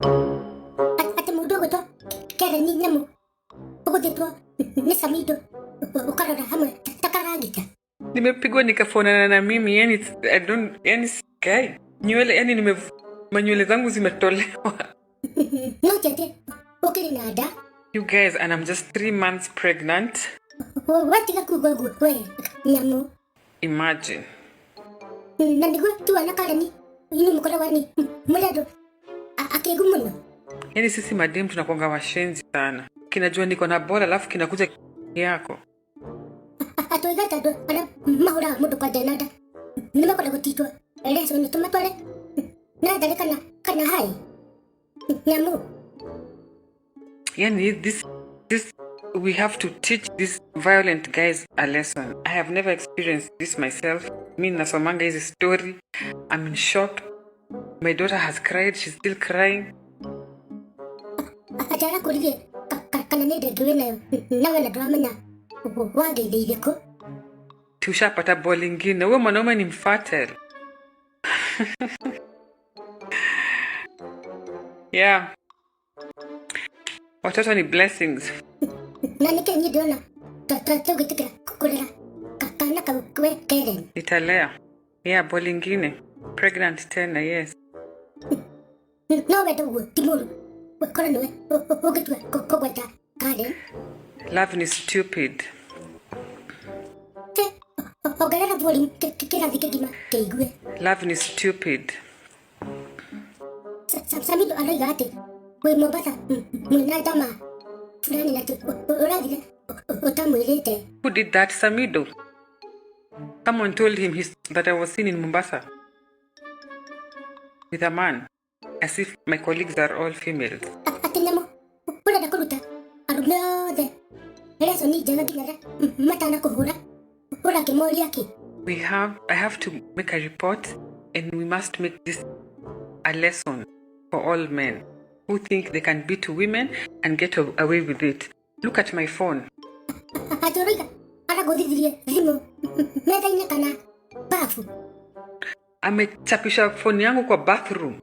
Atĩ mũndũ ũgwĩtwo Karen nyamũ ũgũthĩtwo nĩ Samido ũkarora hamwe ta karagita. Nimepigwa nikafanana na mimi, yani I don't, yani guy nywele, yani nime manywele zangu zimetolewa. No ti atĩ ũkĩrĩ na nda. You guys, and I'm just 3 months pregnant. Watiga kuga ũguo we nyamũ. Imagine. Na nĩguo tuona Karen inyuĩ mũkoragwo ni mũrĩ andũ akĩgu mũno. Yani sisi madem tunakuanga washenzi sana. Kinajua niko na bola, alafu kinakuja yako. Atũiga ta andũ arĩa mahũraga mũndũ kwanja na nda nĩ makwenda gũtitwo lesson tũmatware natharĩ kana hai nyamũ. Yani this we have to teach these violent guys a lesson. I have never experienced this myself. Mi nasomanga hizi story. I'm in shock. My daughter has cried, she's still crying. Atĩ arakũririe kana nĩ ndenge wĩ nayo nawe na ndũramenya wagĩithĩire kũ. Tushapata ball ingine. Huyo mwanaume ni mfatel. Yeah, watoto ni blessings. Na nĩkĩ niĩ ndĩrona tũgĩtĩkĩra kũrera kana kau we Karen? Nitalea. Yeah, ball ingine, pregnant tena, yes. No wenda ũguo ti mũru korwo nĩwe ũngĩtua kũgweta Karen. Love ni stupid. Te ongerera volume kĩrathi kĩgima kĩigue. Love ni stupid. Samido aroiga atĩ wĩ Mombasa mwĩna jamaa fulani na ũrathire ũtamwĩrĩte. Who did that? Samido. Someone told him that I was seen in Mombasa with a man, as if my colleagues are all females. Atĩ nyamũ ũrenda kũruta arũme othe lesson njega nginya arĩa matanakũhũra ũrakĩmoria kĩ? I have to make a report, and we must make this a lesson for all men who think they can beat women and get away with it. Look at my phone. Atĩ ũroiga aragũthithirie thimũ metha-inĩ kana bafu? Amechapisha phone yangu kwa bathroom.